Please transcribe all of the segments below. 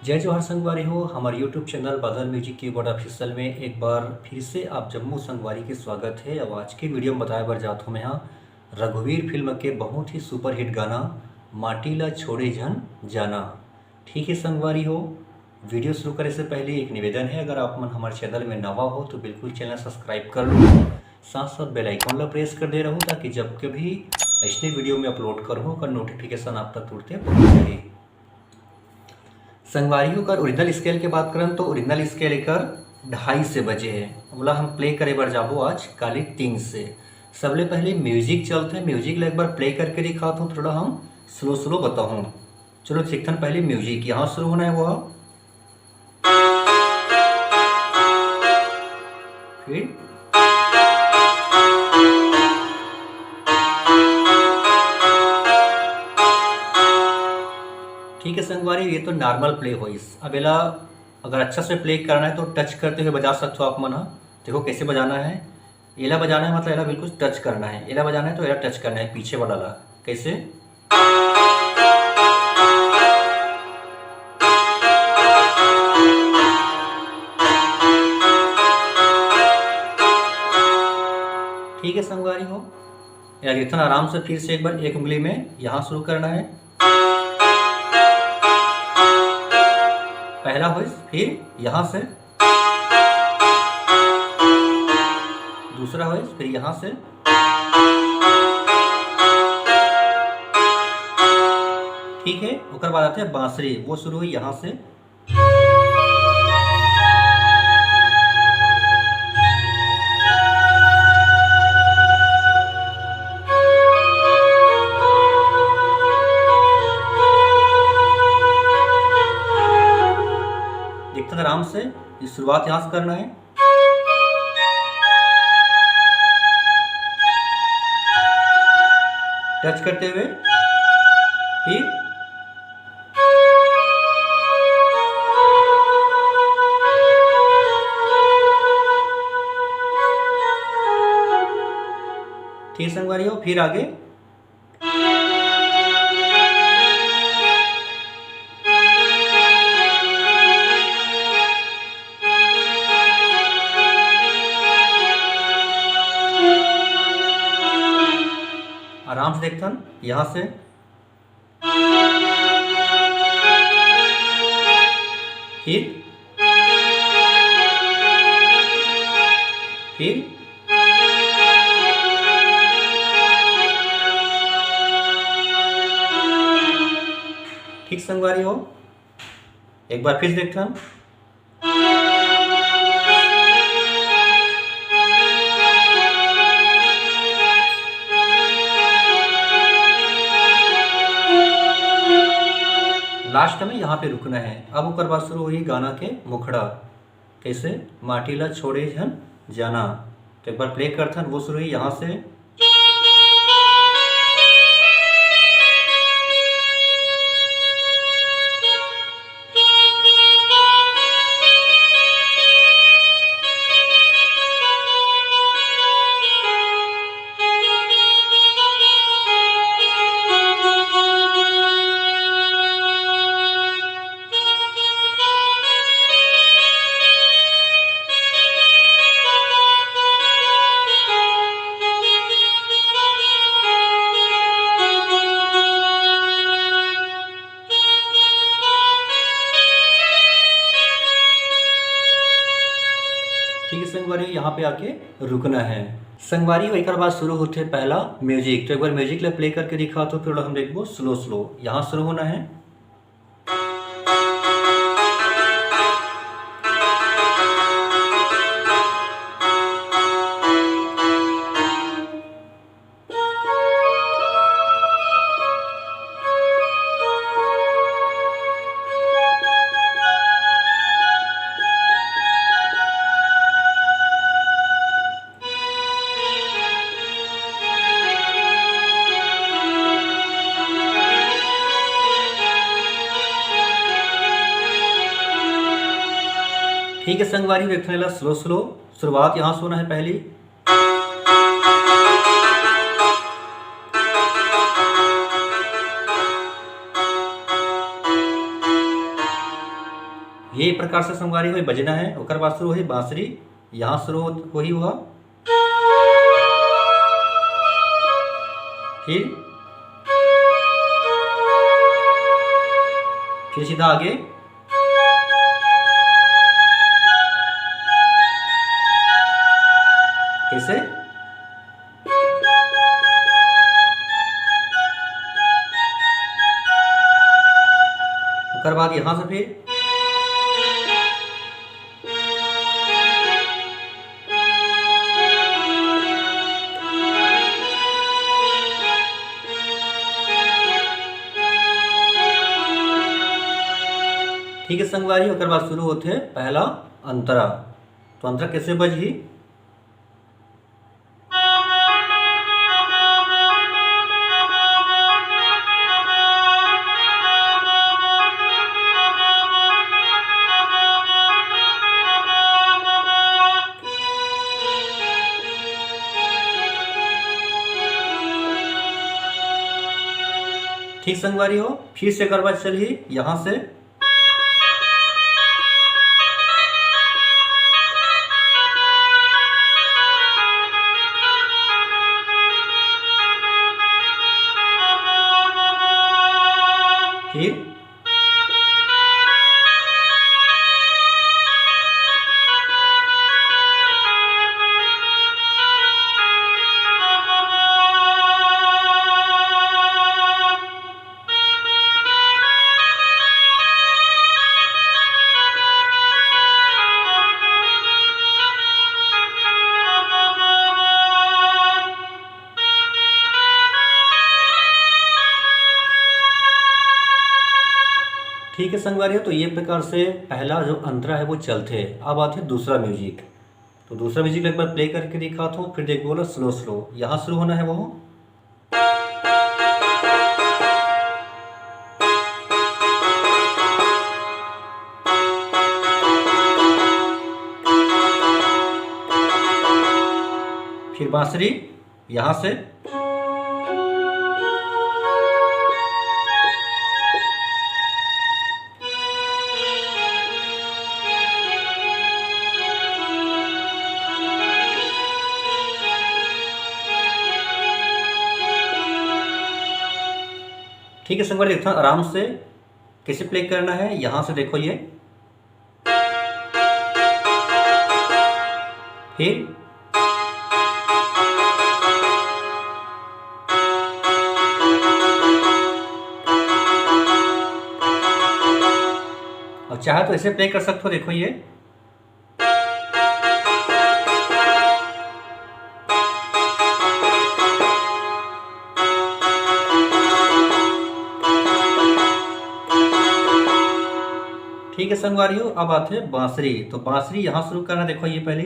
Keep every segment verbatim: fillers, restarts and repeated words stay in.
जय जोहार संगवारी हो, हमर YouTube चैनल बादल म्यूजिक कीबोर्ड ऑफिशियल में एक बार फिर से आप जम्मो संगवारी के स्वागत है। अब आज के वीडियो में बताए बर जात हूँ मैं, हाँ, रघुवीर फिल्म के बहुत ही सुपरहिट गाना माटी ला छोड़े झन जाना। ठीक है संगवारी हो, वीडियो शुरू करे से पहले एक निवेदन है, अगर आप मन हमारे चैनल में नवा हो तो बिल्कुल चैनल सब्सक्राइब कर लो, साथ साथ बेल आइकन ला प्रेस कर दे रहू, ताकि जब कभी ऐसने वीडियो में अपलोड करूँ, ओकर नोटिफिकेशन आप तक तुरते पहुँच जाए। संगवारी हो, अगर ओरिजिनल स्केल के बात करन तो ओरिजिनल स्केल एकर ढाई से बजे है, ओला हम प्ले करे बर जाबो आज काली तीन से। सबले पहले म्यूजिक चलथे, म्यूजिक ला एक बार प्ले करके दिखात हूँ, थोड़ा हम स्लो स्लो बताहूँ। चलो सीखथन पहले म्यूजिक, यहाँ शुरू होना है वो। फिर ठीक है संगवारी, ये तो नॉर्मल प्ले होइस। अब एला अगर अच्छा से प्ले करना है तो टच करते हुए बजा सकते हो आप मन ह। देखो कैसे बजाना है, एला बजाना है, मतलब एला बिल्कुल टच करना है, एला बजाना है तो एला टच करना है पीछे वाला ला। कैसे? ठीक है संगवारी हो, यार इतना आराम से फिर से एक बार एक उंगली में यहाँ शुरू करना है, पहला वॉइस, फिर यहाँ से दूसरा वॉइस, फिर यहाँ से। ठीक है, ओकर बाद आते हैं बांसुरी, वो शुरू हुई यहाँ से। देखते हैं आराम से, ये शुरुआत यहाँ से करना है। टच करते हुए फिर ठीक संगवारी हो, फिर आगे। आराम से देखथन, यहाँ से फिर, फिर ठीक संगवारी हो, एक बार फिर देखथन। लास्ट में यहाँ पे रुकना है। अब ओकर बाद शुरू होही गाना के मुखड़ा, कैसे? माटी ला छोड़े झन जाना। तो एक बार प्ले करथन, वो शुरू होही यहाँ से। ठीक है संगवारी, यहाँ पे आके रुकना है। संगवारी हो, एकर बाद शुरू होथे पहला म्यूजिक। तो एक बार म्यूजिक ला प्ले करके दिखात हूँ, फिर हम देखबो स्लो स्लो। यहाँ शुरू होना है। ठीक है संगवारी, देखने ला स्लो स्लो, शुरुआत यहाँ से होना है पहली। प्रकार से संगवारी हो बजना है। ओकर बाद शुरू होही बांसुरी, यहाँ शुरू होत होही हुआ, फिर फिर सीधा आगे। कैसे? ओकर बाद यहाँ से फिर ठीक है संगवारी, ओकर बाद शुरू होथे पहला अंतरा। तो अंतरा कैसे बजही? ठीक संगवारी हो, फिर से गरबा चलही यहाँ से। फिर ठीक है संगवारी हो, तो ये प्रकार से पहला जो अंतरा है वो चलथे। अब आथे दूसरा म्यूजिक। तो दूसरा म्यूजिक एक बार प्ले करके दिखात हूँ, फिर देखबो ला स्लो स्लो। यहाँ शुरू होना है वो, फिर बांसुरी यहाँ से। ठीक है संगवारी, देखो आराम से कैसे प्ले करना है। यहाँ से देखो ये, फिर और चाहे तो ऐसे प्ले कर सकते हो, देखो ये। ठीक है संगवारी हो, अब आथे बांसुरी। तो बांसुरी यहाँ शुरू करना, देखो ये पहली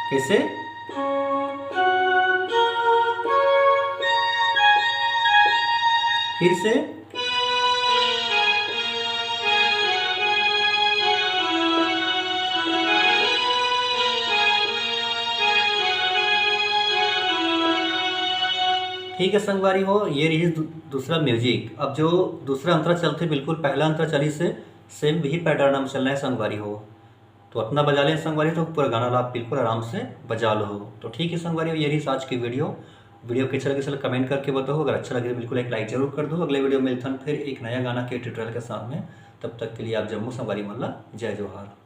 कैसे, फिर से। ठीक है संगवारी हो, ये रही दू-, दूसरा म्यूजिक। अब जो दूसरा अंतरा चलथे, बिल्कुल पहला अंतरा चली से सेम वही पैटर्न हम चलना है संगवारी हो। तो अतना बजा लें संगवारी, तो पूरा गाना ला आप बिल्कुल आराम से बजा लो हो। तो ठीक है संगवारी, ये रही आज की वीडियो। वीडियो कैसे लगे, कमेंट करके बताओ। अगर अच्छा लगे तो बिल्कुल एक लाइक जरूर कर दो। अगले वीडियो में मिलथन फिर एक नया गाना के ट्यूटोरियल के साथ में। तब तक के लिए आप जम्मो संगवारी मन ला जय जोहार।